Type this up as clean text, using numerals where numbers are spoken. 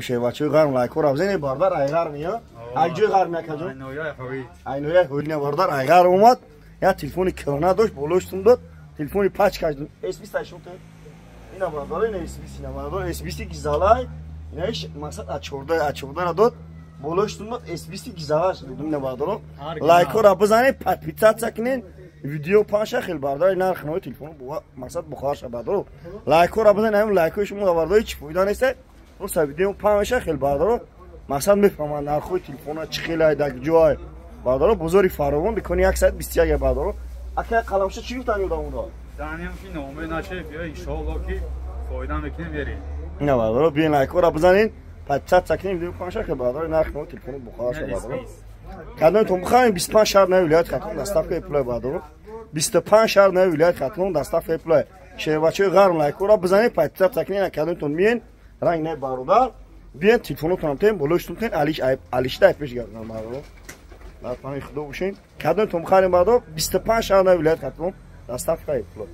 Шербачои ғарм, лайкора бизанед, бародар. Ай ғарм я, ай ҷои ғарм, якаҷон, ай ноҳияи Ҳоид. Ина, бародар, ай ғарм омад, як телефони кӯҳна дошт, болоштун дод, телефони пачкаш S20 айшон. Ина, бародар, ина S20, ина, бародар, S20 гизалай. Инаиш мақсад А14, А14 дод, болоштун дод, S20 гизалаш додум. Ина, бародар, лайкора бизанед, подписаться кунед, видео панша хел, бародар, нарх нави телефон мақсад бухорша. Бародар, лайкора бизанед, ҳамин лайкои шумо, бародар, ҳеч фоида нест. Просто видео панша хел, бародар, мақсад мефаҳманд нархҳои телефона чӣ хелай, дар ҷой. Бародар, бозори Фаровон, дикони 121. Бародар, ака, қаламша чӣ гуфтан ёдамонда? Даниям ки номе наше, биё, иншоалло ки фоида мекунем, берем. Ина, бародар, биён, лайкора бизанед, подписаться кунед, видео панша хел, бародар, нарх нави телефони бухорша. Бародар, кадомтон бихоҳем, 25 шаҳр нави вилояти Хатлон доставкаи пулай. Бародар, 25 шаҳр нави вилояти Хатлон доставкаи пулай. Шербачои ғарм, лайкора бизанед, подписаться кунед. Кадомтон миен, ранг не, бародар, биен, телефонотонам тен, болоштон тен, алиш алишда пеш гардам. Бародар, дар паноҳи Худо бошед. Кадомтон бихарем, бародар, 25 шаҳр нави вилояти Хатлон доставкаи пулай.